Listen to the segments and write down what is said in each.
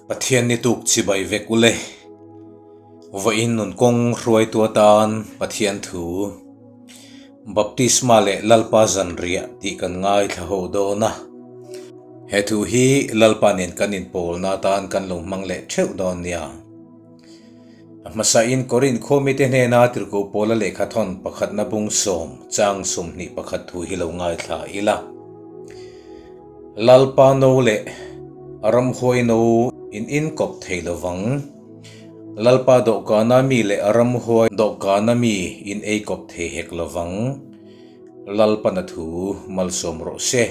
Pathian ni tuk chibai vek ule. Vawiin nun kawng hruaitu atan Pathian thu Baptisma leh Lalpa zanriah tih kan ngaithla ho dawn a. He thu hi Lalpa nen kan inpawlna atan kan lo hmang leh theuh dawn nia. A hmasain Korinth khuamite hnena tirhkoh Paula lehkhathawn pakhatna bung sawm chang 21 thu hi lo ngaithla ila. Lalpa no leh ramhuai no in inkawp thei lovang. Lalpa dawhkana mi leh ramhuai dawhkana mi in eikawp thei hek lovang. Lalpana thu malsawm rawh se.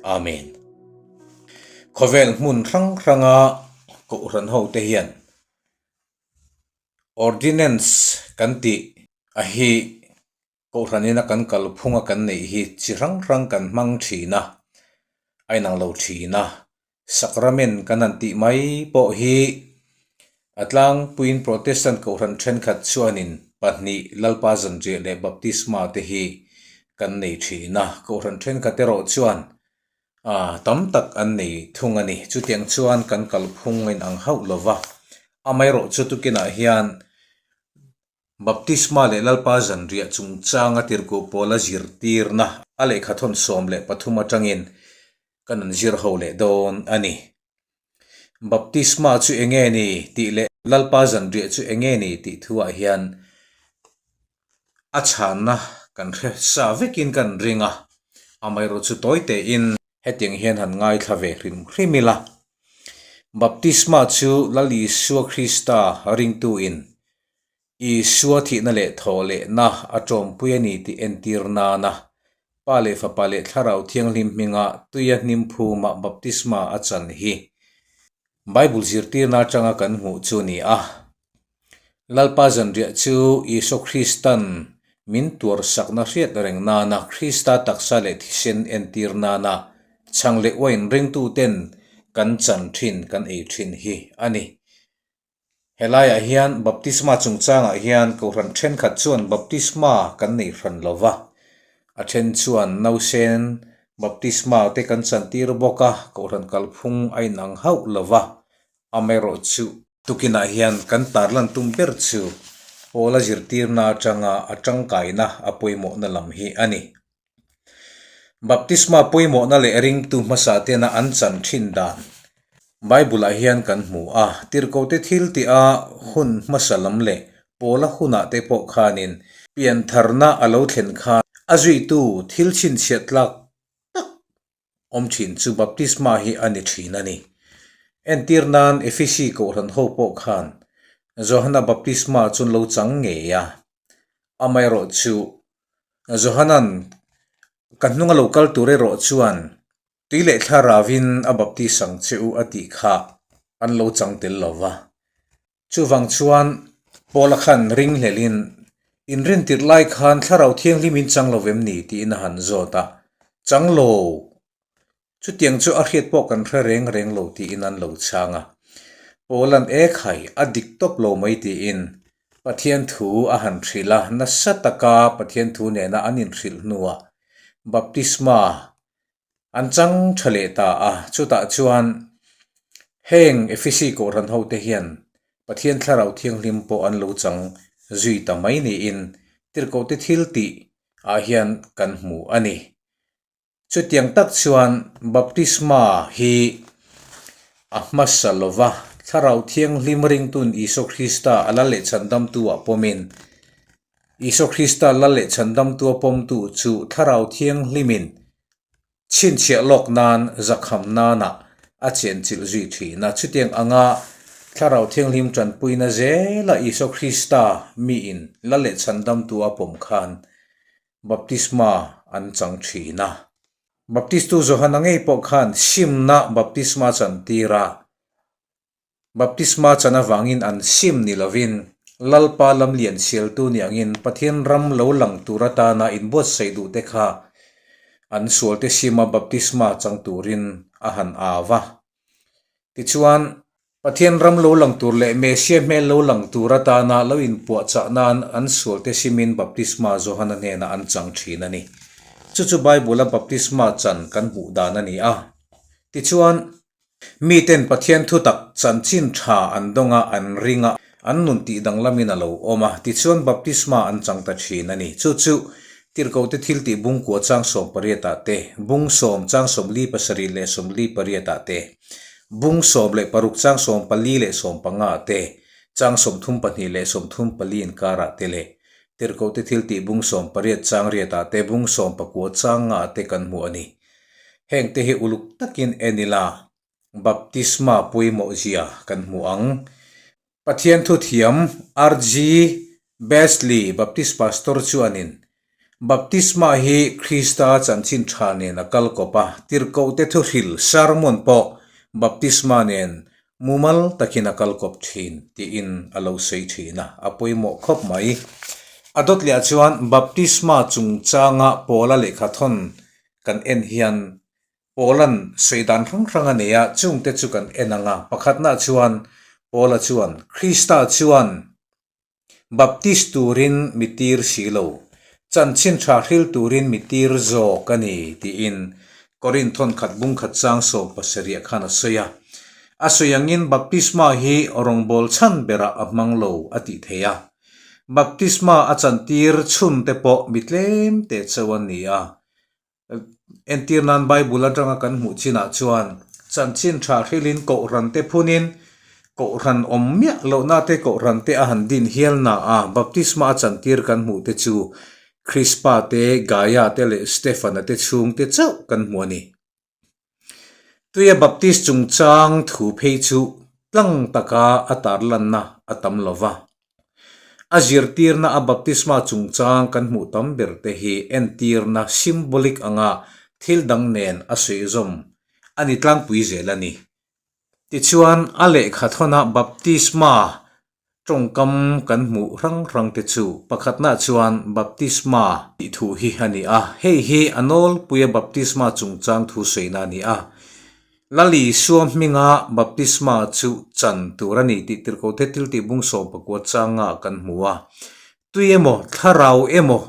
Amen. Khawvel hmun hrang hranga Kohhran hote hian Ordinance kan tih a hi Kohhranina kan kalphunga kan neih hi chi hrang hrang kan hmang thin a, a inang lo thin a. Sacrament kan han tih mai pawh hi a tlangpuiin Protestant Kohhran thenkhat chuanin pahnih Lalpa Zanriah leh Baptisma te hi kan nei thin a, Kohhran thenkhat erawh chuan A, tam tak an nei thung a ni. Chutiang chuan kan kalphung a inang hauh lo va. Amaherawhchu tukinah hian Baptisma leh Lalpa zanriah chungchanga tirhkoh pawla zirtirna a lehkha thawn 13 atangin kan an zir ho leh dawn a ni. Baptisma chu eng nge ni tih leh Lalpa zanriah chu eng nge ni tih thuah hian A chhanna kan hre sa vekin kan ring a, amaherawhchu tawi tein hetiang hian han ngaithla ve hrim hrim ila. Baptisma chu Lal Isua Krista ringtuin Isua thihna leh thawhlehna a tawmpui a ni tih entir nana Pa leh Fapa leh Thlarau Thianghlim hminga tuia hnim phuma baptisma a chan hi Bible zirtirna atanga kan hmuh chu a ni a. Lalpa zanriah chu Isua Kristan min tuarsakna hriat reng nana Krista taksa leh thisen entir nana chhang leh uain ringtuten kan chan thin kan ei thin hi a ni. Helaiah hian baptisma chungchangah hian Kohhran thenkhat chuan baptisma kan nei hran lo va, a then chuan nausen baptisma te kan chantir bawk a, Kohhran kalphung a inang hauh lo va, Amaherawhchu, tukinah hian kan tarlan tum ber chu Paula zirtirna atanga a tangkaina a pawimawhna lam hi a ni. Baptisma pawimawhna leh ringtu hmasa tena an chan thin dan Bible-ah hian kan hmu a, tirhkohte thil tih-a hun hmasa lam leh Paula hunah te pawh khanin piantharna a lo thlen khan a zuitu thil chhinchhiah tlak tak awm thin chu baptisma hi a ni thin a ni. Entir nan Efesi kohhran ho pawh khan Johana baptisma chu an lo chang ngei a, amaherawh chu Johana'n ka hnung a lo kal tur erawh chuan tui leh thlaravin a baptis ang che u a tih kha an lo chang tel lo va. Chuvang chuan Paula khan ringhlelhin, Inrintirh lai khan Thlarau Thianghlim in chang lo vem ni? tiin a han zawt a. Chang lo! Chutiang chu a hriat pawh kan hre reng reng lo tiin an lo chhang a. Paula'n E khai, a dik tawp lo mai tiin Pathian thu a han hrilh a, nasa taka Pathian thu nena an inhrilh hnuah baptisma An chang tha leh ta a, chutah chuan heng Efesi Kohhran hote hian Pathian Thlarau Thianghlim pawh an lo chang zui ta mai niin tirhkohte thil tih ah hian kan hmu a ni. Chutiang tak chuan baptisma hi a hmasa lova, Thlarau Thianghlim ringtun Isua Krista a la leh chhandamtu ah pawmin Isua Krista lal leh chhandamtua pawmtu chu Thlarau Thianghlimin chhinchhiah lawk nan zakham nanah a chenchilh zui thin a. Chutiang anga Thlarau Thianghlim tanpuina zela Isua Krista miin lal leh chhandamtua pawm khan baptisma an chang thin a. Baptistu Johana ngei pawh khan simna baptisma chantir a. Baptisma chan avangin an sim ni lovin, Lalpa lamlian sialtu ni angin Pathian ram lo lang tur atana inbuatsaih duhte kha an sualte sima baptisma chang turin a han au a. Tichuan, Pathian ram lo lang tur leh Messiah hmel lo lang tur atana lo inpuahchah nan an sualte simin baptisma Johana hnenah an chang thin a ni. Chu chu Bible-a baptisma chan kan hmuh dan a ni a. Tichuan. Miten Pathian thutak chanchin tha an dawng a, an ring a, an nun tih danglamin a lo awm a, tichuan baptisma an chang ta thin a ni. Chu chu Tirhkohte thiltih bungkua chang 18 ah te, bung sawm chang 47 leh 48 ah te, bung 16 chang 14 leh 15 ah te, chang 32 leh 34 inkarah te leh Tirhkohte thiltih bung 18 chang riatah te, bung 19 chang nga ah te kan hmu a ni. Hengte hi uluk takin en ila baptisma pawimawh zia kan hmu ang. Pathian thuthiam RG Besley Baptist Pastor chuanin baptisma hi Krista chanchin tha nen a kal kawp a, tirhkohte thuhril sermon pawh baptisma nen mumal takin a kal kawp thin tiin a lo sawi thin a, a pawimawh khawp mai. A dawt leh ah chuan baptisma chungchanga Paula lehkhathawn kan en hian Paula'n sawi dan hrang hrang a nei a, chungte chu kan en ang a. Pakhatna chuan Paula chuan, Krista chuan Baptist turin mi tir si lo, chanchin tha hril turin mi tir zawk a ni, tiin Korinth thawnkhat bungkhat chang 17 khan a sawi a. A sawi angin baptisma hi rawngbâwl chhan berah a hmang lo a tih theih a. Baptisma a chantir chhunte pawh mi tlem te chauh an ni a. Entir nan Bible atanga kan hmuh chinah chuan chanchin tha hrilin kohhran te phunin kohhran awm miah lohna te kohhran te a han din hial na a, baptisma a chantir kan hmuh te chu Krispa te, Gaia te leh Stefana te chhung te chauh kan hmu a ni. Tuia Baptist chungchang thu phei chu tlang taka a tarlanna a tam lo va. A zirtirna a baptisma chungchang kan hmuh tam ber te hi entirna symbolic anga thil dang nen a suihzawm a ni tlangpui zel a ni. Tichuan, a lehkha thawnah baptisma tawngkam kan hmuh hrang hrang te chu pakhatna chuan baptisma tih thu hi a ni a, hei hi a nawlpuia baptisma chungchang thu sawina a ni a. Lal Isua hminga baptisma chu chan tur a ni tih Tirhkohte thiltih bung 19 changa kan hmu a. Tui emaw, thlarau emaw,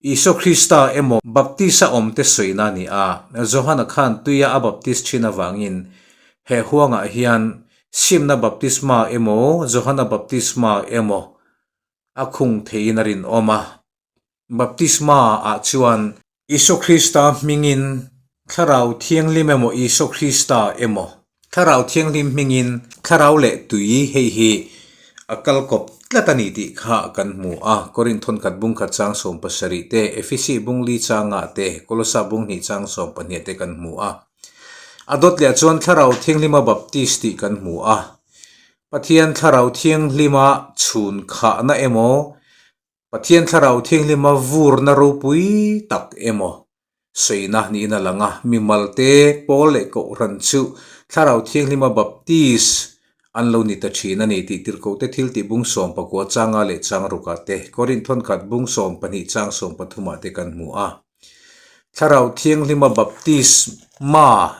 Isua Krista emaw baptisa awmte sawina a ni a. Johana khan tuia a baptis thin avangin he huangah hian simna baptisma emaw, Johana baptisma emaw a khung theiin a rinawm a. Baptisma ah chuan Isua Krista hmingin Thlarau Thianghlim emaw Isua Krista emaw Thlarau Thianghlim hmingin Thlarau leh tui hei hi a kal kawp tlat a ni tih kha kan hmu a. Korinth thawnkhat bung khat chang 17 te, Efesi bung li changah te, Kolosa bung hnih chang 12 te kan hmu a. A dawt leh chuan Thlarau Thianghlima Baptist tih kan hmu a. Pathian Thlarau Thianghlima chhun khahna emaw Pathian Thlarau Thianghlima vurna ropui tak emaw sawina niin a lang a, mimalte Paul leh Kohhran chu Thlarau Thianghlima Baptist an lo ni ta thin a ni tih Tirhkohte thiltih bung 19 changa leh chang rukah te, Korinth thawnkhat bung 12 chang 13 ah te kan hmu a. Thlarau Thianghlima Baptist ma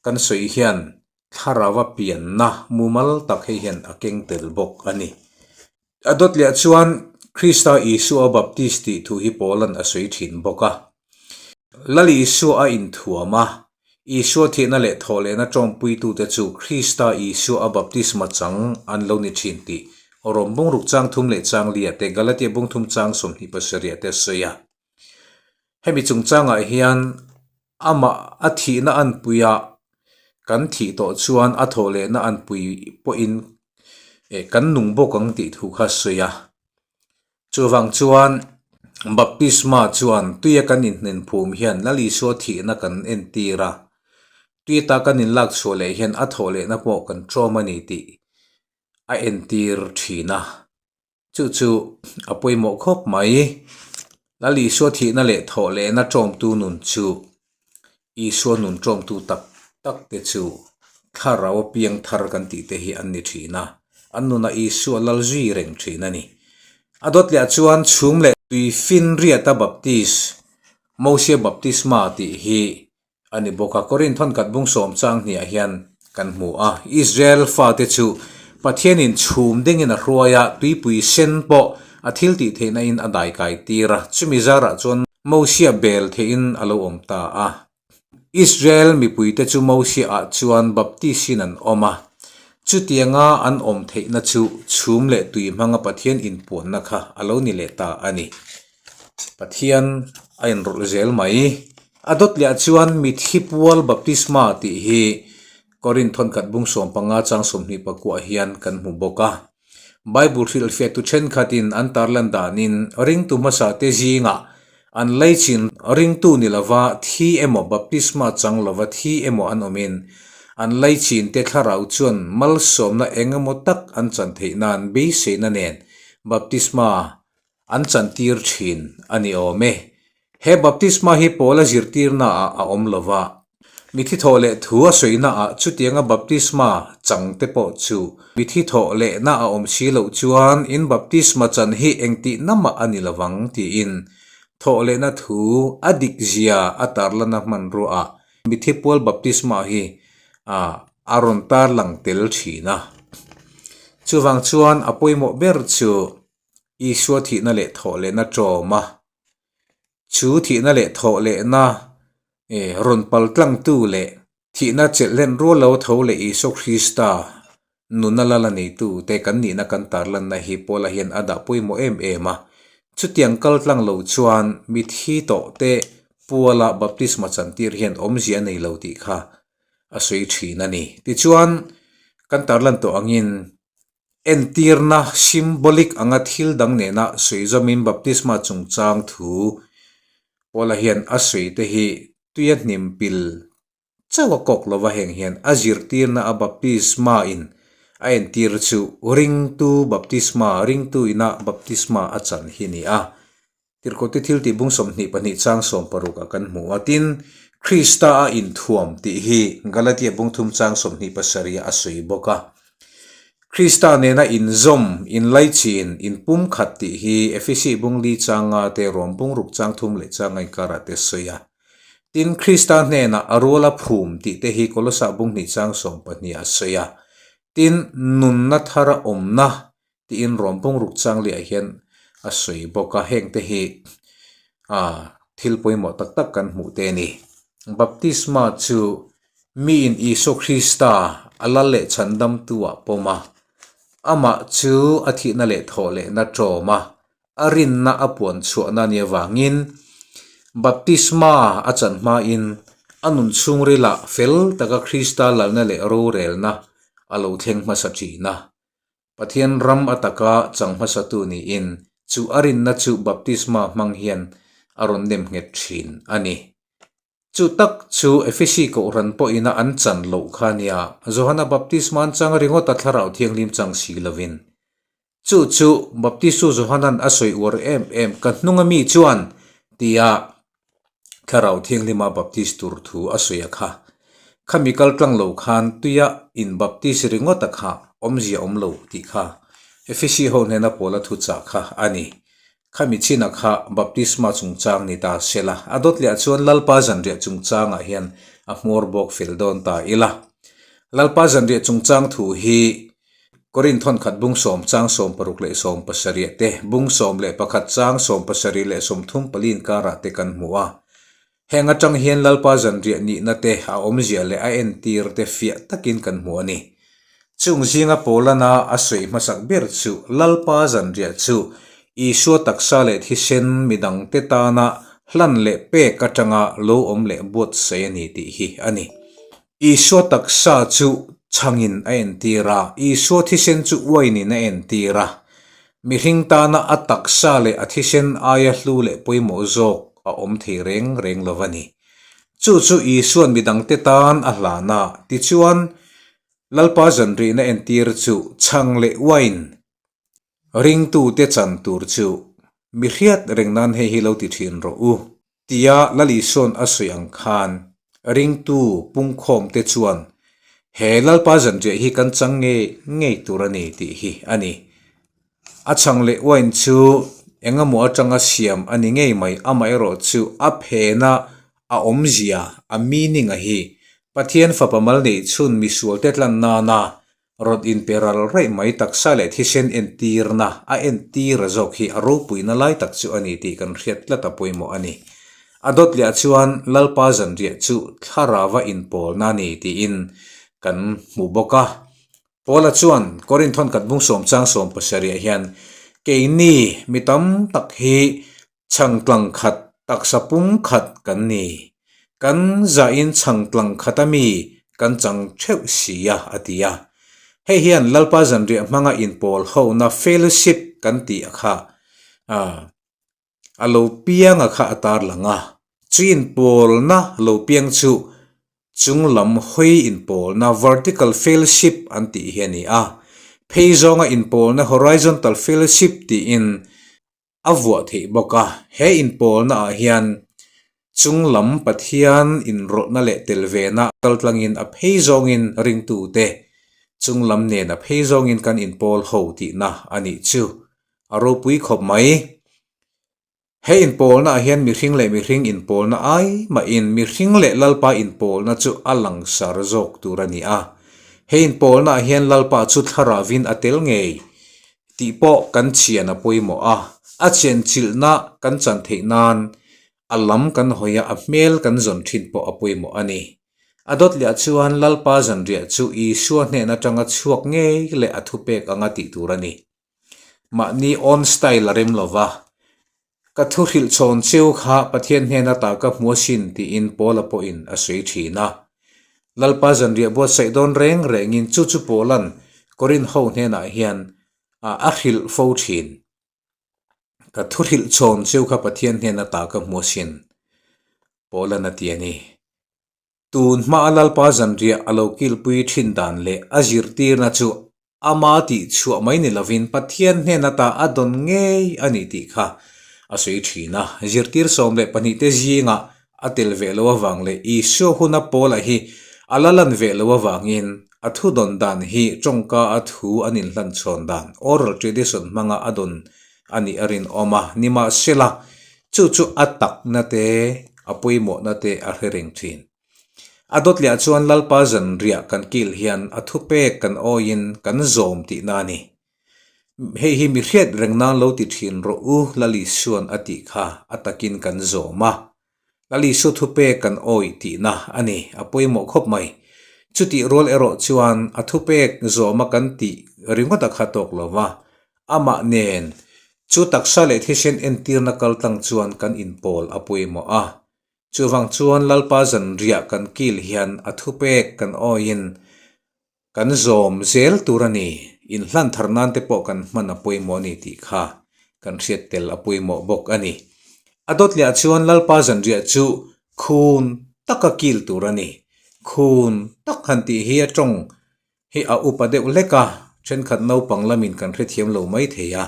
kan sawi hian Thlarau a pianna mumal tak hei hian a keng tel bawk a ni. A dawt leh chuan Krista Isua Baptist tih thu hi Paula'n a sawi thin bawk a. Lal Isua a inthuam a, Isua thihna leh thawhlehna tawmpuitute chu Krista Isua a baptisma chang an lo ni thin tih Rom bungruk chang thum leh chang lia te, Galatia bung thum chang 27 te a sawi a. Hemi chungchangah hian amah a thihna anpuia kan thih tawh chuan a thawhlehna anpui pawhin kan nung bawk ang tih thu kha a sawi a. Chuvang chuan baptisma chuan tuia kan inhnen phum hian Lal Isua thihna kan entir a, tui ata kan inlak chhuah leh hian a thawhlehna pawh kan tlawm a ni tih a entir thin a. Chu chu a pawimawh khawp mai. Lal Isua thihna leh thawh lehna tawmtu nun chu Isua nun tawmtu tak tak te chu thlarau a piang thar kan tih te hi an ni thin a, an nunah Isua lal zui reng thin a ni. A dawt leh ah chuan chhum leh tui finriata Baptist, Mosia Baptisma tih hi a ni bawk a. Korinth thawnkhat bung sawm chang hniah hian kan hmu a, Israel fate chu Pathianin chhum dingin a hruai a, tuipui sen pawh a thil tih theihna in a daikai tir a, chumi zarah chuan Mosia bel theihin a lo awm ta a. Israel mipuite chu Mosia-ah chuan baptisin an awm a, chutianga an awm theihna chu chhum leh tui hmanga Pathian inpuanna kha a lo ni leh ta a ni. Pathian a inrawlh zel mai. A dawt leh ah chuan mithi pual baptisma tih hi Korinth thawnkhat bung 15 chang 24 hian kan hmu bawk a. Bible hrilhfiahtu thenkhatin an tarlan danin ringtu hmasa te zingah an leichin ringtu ni lova thi emaw baptisma chang lova thi emaw an awmin an leichin te thlarau chuan malsawmna eng emaw tak an chan theih nan beiseina nen baptisma an chantir thin a ni awm e. He baptisma hi Paula zirtirna ah a awm lo va. Mithi thawh leh thu a sawina ah chutianga baptisma chang te pawh chu mithi thawh lehna a awm si loh chuan in baptisma chan hi engtihna mah a ni lo vang tiin thawh lehna thu a dik zia a tarlana hmanrua ah mithi pual baptisma hi a rawn tarlang tel thin a. Chuvang chuan a pawimawh ber chu Isua thihna leh thawh lehna ṭawm a, chu thihna leh thawh lehna rawn pal tlangtu leh thihna chelh hlen rual lo tho leh Isua Krista nuna lal a neitu te kan nihna kan tarlanna hi Paula hian a dah pawimawh em em a. Chutiang kal tlang lo chuan mithi tawh te puala baptisma chantir hian awmzia a nei lo tih kha a sawi thin a ni. Tichuan, kan tarlan tawh angin Entirna, symbolic, anga thil dang nena sawi zawmin baptisma chungchang thu Paula hian a sawi te hi tuia hnim pil chauh a kawk lova heng hian a zirtirna a baptisma in a entir chu ringtu baptisma, ringtu ina baptisma a chan hi ni a. Tirhkohte thil tih bung 22 chang 60 ah kan hmu a, tin, Krista a inthuam tih hi Galatia bung thum chang 27 ah a sawi bawk a. Krista nena inzawm, inlaichin, inpumkhat tih hi Efesi bung li chang nga te, Rom bung ruk chang thum leh chang nga inkarah te a sawi a. Tin, Krista hnenah a rual a phum tih te hi Kolosa bung hnih chang 12 ah a sawi a. Tin, nunna thara awmna tiin rawn pung ruk chang leh ah hian a sawi bawk a heng te hi ah thil pawimawh tak tak kan hmuh te a ni baptisma chu miin Isua Krista a lal leh chhan dam tu ah pawm a amah chu a thihna leh thawh lehna tawm a a rinna a puan chhuahna a nih avangin baptisma a chan hmain a nun chhungril ah fel taka Krista lalna leh rorelna a lo thleng hmasa thin a. Pathian ram a taka chang hmasatu niin chu a rinna chu baptisma hmang hian a rawn nem nghet thin a ni. Chu tak chu Efesi Kohhran pawhina an chan loh kha nia, Johana baptisma an chang ringawt a Thlarau Thianghlim chang si lovin. Chu chu Baptistu Johana'n a sawi uar em em ka hnunga mi chuan tia Thlarau Thianghlima baptis tur thu a sawi a kha. Khami kal tlang lo khan tuia in baptis ringawt a kha awmzia awm lo tih kha Efesi ho hnena Paula thu chah kha a ni. Khami chin a kha baptisma chungchang ni ta se la, a dawt leh ah chuan Lalpa zanriah chungchangah hian a hmawr bawk fel dawn ta ila. Lalpa zanriah chungchang thu hi Korinth thawnkhat bung sawm chang 60 leh 70 te, bung 11 chang 70 leh 34 inkarah te kan hmu a. Heng atang hian Lalpa zanriah nihna te, a awmzia leh a entir te fiah takin kan hmu a ni. Chung zinga Paulana a sawi hmasak ber chu Lalpa zanriah chu Isua taksa leh thisen midangte tana hlan leh pek atanga lo awm leh buatsaih a ni tih hi a ni. Isua taksa chu chhangin a entir a, Isua thisen chu uainin a entir a. Mihring tana a taksa leh a thisen aia hlu leh pawimawh zawk a awm thei reng reng lo a ni. Chu chu Isua'n midangte tan a hlan a, tichuan, Lalpa zanrihna entir chu chhang leh uain Ringtute chan tur chu mi hriat reng nan hei hi lo ti thin rawh u, tia Lal Isua'n a sawi ang khan ringtu pungkhawmte chuan he Lalpa zanriah hi kan chang ngei ngei tur a ni tih hi a ni. A chhang leh uain chu engemaw atanga siam a ni ngei mai, amaherawhchu a phena a awmzia, a meaning a hi Pathian fapa mal neih chhun misualte tlan nana Rawn inpe ral raih mai taksa leh thisen entirna a entir a zawk hi a ropuina lai tak chu a ni tih kan hriat tlat a pawimawh a ni. A dawt leh ah chuan Lalpa zanriah chu thlarava inpawlna a ni tiin kan hmu bawk a. Paula chuan Korinth hawn khat bung sawmchang 70 ah hian keini mi tam tak hi Chhangtlang khat taksa pum khat kan ni. Kan zahin chhangtlang khata mi kan chang theuh si a, a ti a. Hei hian Lalpa zanriah hmanga inpawl hona fellowship kan tih a kha a lo piang a kha a tarlang a. Chu inpawlna lo piang chu chunglam hawi inpawlna vertical fellowship an tih hi a ni a. Phei zawnga inpawlna horizontal fellowship tiin a vuah theih bawk a, he inpawlna ah hian chunglam Pathian inrawlhna leh tel vena kaltlangin a phei zawngin ringtute chunglam nen a phei zawngin kan inpawl ho tihna a nih chu a ropui khawp mai. He inpawlna ah hian mihring leh mihring inpawlna ai mahin mihring leh Lalpa inpawlna chu a langsar zawk tur a ni a, he inpawlna ah hian Lalpa chu thlaravin a tel ngei Tih pawh kan chian a pawimawh a, a chenchilhna kan chan theih nan a lam kan hawi a, a hmel kan zawn thin pawh a pawimawh a ni. A dawt leh chuan Lalpa zanriah chu Isua hnen atanga chhuak ngei leh a thupek anga tih tur a ni. Mahni own style a rem lova, Ka thu hrilh chhawn cheu kha Pathian hnen ata ka hmu asin tiin Paula pawhin a sawi thin a. Lalpa zanriah buatsaih dawn reng rengin chu chu Paula'n Korinth ho hnenah hian a hrilh fo thin. Ka thu hrilh chhawn cheu kha Pathian hnen ata ka hmu asin, Paula'n a ti a ni. Tun hmaa Lalpa zanriah a lo kilpui thin dan leh a zirtirna chu ama tih chhuah mai ni lovin Pathian hnen ata a dawn ngei a ni tih kha a sawi thin a. Zirtir 12 te zingah a tel ve lo avang leh Isua huna Paula hi a la lan ve lo avangin a thu dawn dan hi tawngka a thu an inhlanchhawn dan, oral tradition, hmanga a dawn a nih a rinawm a. Nimahsela, chu chu a takna te, a pawimawhna te a hre reng thin. A dawt leh ah chuan Lalpa zanriah kan kil hian a thupek kan awiin kan zawm tihna a ni. Hei hi mi hriat reng nan lo ti thin rawh u Lal Isua'n a tih kha a takin kan zawm a. Lal Isua thupek kan awi tihna a ni, a pawimawh khawp mai. Chutih rual erawh chuan a thupek zawma kan tih ringawt a kha tawk lo va, amah nen chu taksa leh thisen entirna kaltlang chuan kan inpawl a pawimawh a. Chuvang chuan Lalpa zanriah kan kil hian a thupek kan awiin kan zawm zel tur a ni, inhlan thar nan te pawh kan hman a pawimawh a ni tih kha kan hriat tel a pawimawh bawk a ni. A dawt leh ah chuan Lalpa zanriah chu khun taka kil tur a ni. Khun tak han tih hi a tawng hi a upa deuh hlek a, thenkhat naupang lamin kan hrethiam lo mai thei a.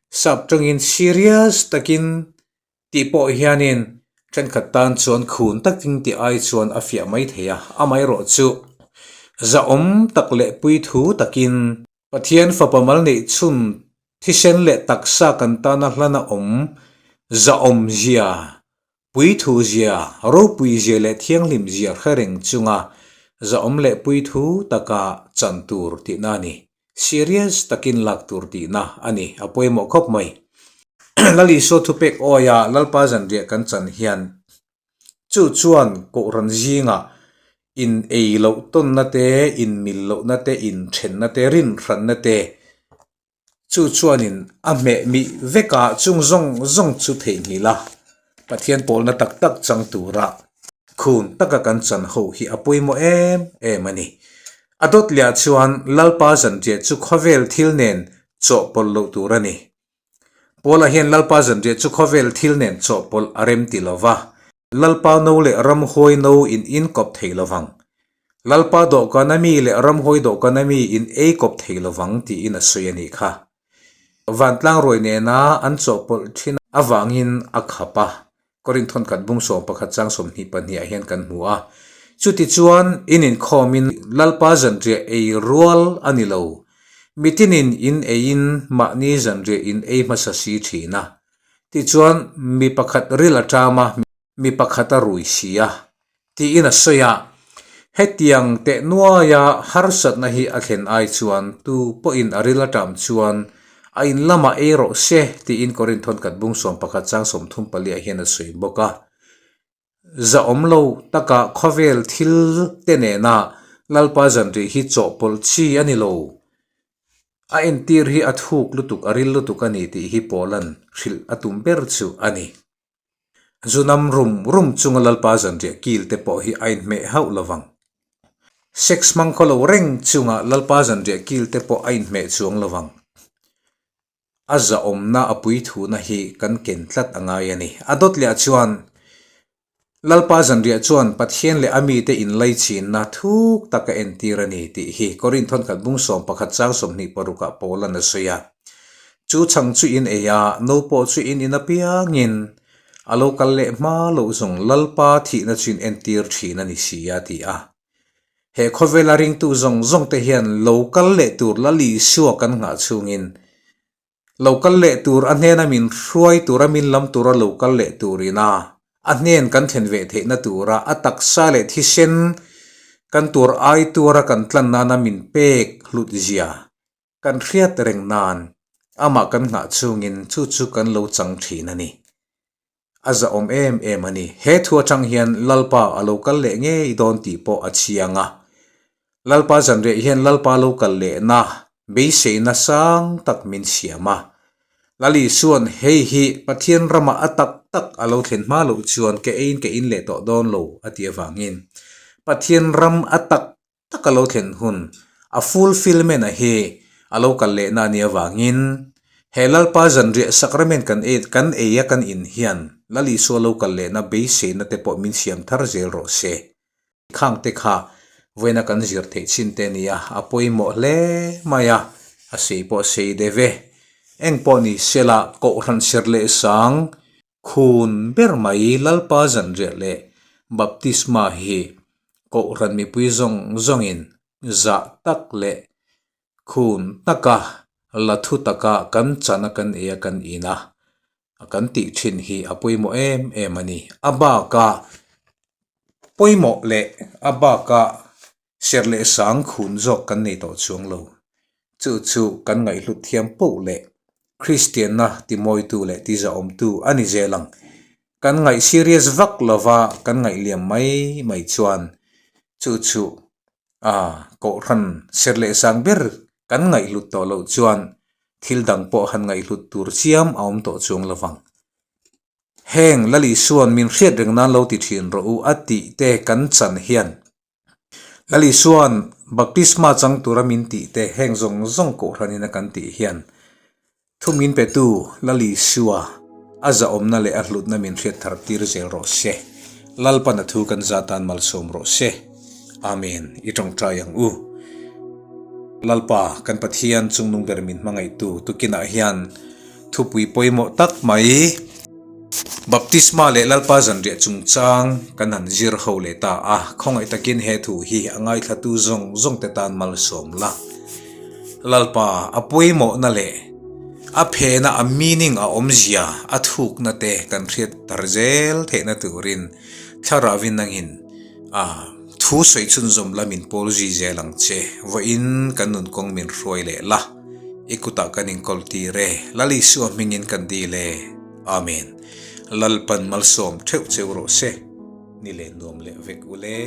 Sap tawngin serious takin Tih pawh hianin thenkhat tan chuan khun takin tih ai chuan a fiah mai thei a, amaherawh chu zahawm tak leh puithu takin Pathian fapa mal neih chhun thisen leh taksa kan tana hlana awm zahawm zia, puithu zia, ropui zia leh thianghlim zia hre reng chunga zahawm leh puithu taka chan tur tihna a ni. Serious takin lak tur tihna a ni, a pawimawh khawp mai. Lal Isua thupek awia Lalpa zanriah kan chan hian chu chuan Kohhran zingah in ei loh tawnna te, in mil lohna te, in thenna te, rinhranna te chu chuanin a hmeh mih vek a, chung zawng zawng chu theihnghilh a, Pathian pawlna tak tak chang tura khun taka kan chan ho hi a pawimawh em em a ni. A dawt leh chuan Lalpa zanriah chu khawvel thil nen chawhpawlh loh tur a ni. Paula hian Lalpa zanriah chu khawvel thil nen chawhpawlh a rem ti lo va, Lalpa no leh ramhuai no in inkawp thei lo vang. Lalpa dawhkan a mi leh ramhuai dawhkan a mi in ei kawp thei lo vang tiin a sawi a nih kha. Vantlang ruai nena an chawhpawlh thin avangin a khap a, Korinth thawnkhat bung 11 chang 22 ah hian kan hmu a. Chutichuan in inkhawmin Lalpa zanriah ei rual a ni lo. Mitinin in eiin mahni zanriah in ei hmasa si thin a. Tichuan mi pakhat ril a ṭam a, mi pakhat a rui si a. Tiin a sawi a, Hetiang teh nuaia harsatna hi a thlen ai chuan tu pawhin a ril aṭam chuan a in lamah ei rawh se tiin Korinth thawnkhat bung 11 chang 34 ah hian a sawi bawk a. Zahawm lo taka khawvel thil te nena Lalpa zanriah hi chawhpawlh chi a ni lo. A entir hi a thuk lutuk, a ril lutuk a ni tih hi Paula'n hrilh a tum ber chu a ni. Zunam rum rum chunga Lalpa zanriah kil te pawh hi a inhmeh hauh lo vang. Sex hmang khaw lo reng chunga Lalpa zanriah kil te pawh a inhmeh chuang lo vang. A zahawmna a puithuna hi kan ken tlat a ngai a ni. A dawt leh ah chuan Lalpa zanriah chuan Pathian leh a mite inlaichinna thuk tak a entir a ni tih hi Korinth thawnkhat bung 11 chang 26 ah Paula'n a sawi a. Chu chhang chu in ei a, no pawh chu in in apiangin a lo kal leh hma loh zawng Lalpa thihna chu in entir thin a ni si a ti a. He khawvela ringtu zawng zawng te hian lo kal leh tur Lal Isua kan nghah chhungin lo kal leh tur a hnena min hruai tura min lam tura lo kal leh turin a a hnen kan thlen ve theihna tura a taksa leh thisen kan tur ai tuara kan tlan nana min pek hlut zia kan hriat reng nan amah kan nghah chhungin chu chu kan lo chang thin a ni. A zahawm em em a ni. He thu atang hian Lalpa a lo kal leh ngei dawn tih pawh a chiang a. Lalpa zanriah hian Lalpa lo kal lehna beiseina sang tak min siam a. Lal Isua'n hei hi Pathian ramah a tak tak a lo thlen hma loh chuan ke eiin ke in leh tawh dawn lo a tih avangin Pathian ram a tak tak a lo thlen hun a fulfillment a hi a lo kal lehna a nih avangin he Lalpa zanriah sacrament kan ei kan ei a kan in hian Lal Isua lo kal lehna beiseina te pawh min siam thar zel rawh se. Khang te kha vawiina kan zir theih chin te nia a pawimawh hle mai a, a sei pawh a sei deuh e. Eng pawh ni sela Kohhran ser leh sang Khun ber mai Lalpa zanriah leh baptisma hi Kohhran mipui zawng zawngin zah tak leh khun taka la thu taka kan chana kan ei a kan in a, kan tih thin hi a pawimawh em em a ni. A baka pawimawh leh a baka Serh leh sang khun zawk kan nei tawh chuang lo. Chu chu kan ngaihhlut thiam poh leh Kristianna timawitu leh tizahawmtu a ni zel ang. Kan ngaih serious vak lova kan ngaih liam mai mai chuan chu chu a Kohhran serh leh sang ber kan ngaihhlut tawh loh chuan thil dang pawh han ngaihhlut tur chiam a awm tawh chuang lovang. Heng Lal Isua'n min hriat reng nan lo ti thin rawh u a tih te kan chan hian Lal Isua'n baptisma chang tura min tih te heng zawng zawng Kohhranin a kan tih hian thu min petu Lal Isua a zahawmna leh a hlutna min hriat thar tir zel rawh se. Lalpan a thu kan za tan malsawm rawh se. Amen. I tawngtai ang u. Lalpa kan Pathian chungnung ber min hmangaihtu tukinah hian Thupui pawimawh tak mai, Baptisma leh Lalpa zanriah chungchang kan han zir ho leh ta a, khawngaih takin he thu hi a ngaithlatu zawng zawng te tan malsawm la. Lalpa a pawimawhna leh a phena a meaning a awmzia a thukna te kan hriat tar zel theihna turin thlarauin nangin a thu sawi chhunzawm la min pawl zui zel ang che. Vawiin kan nun kawng min hruai leh la. I kutah kan inkawl tir e, Lal Isua hmingin kan dil e. Amen. Lalpan malsawm theuh cheu rawh se. Ni leh nuam leh vek ule.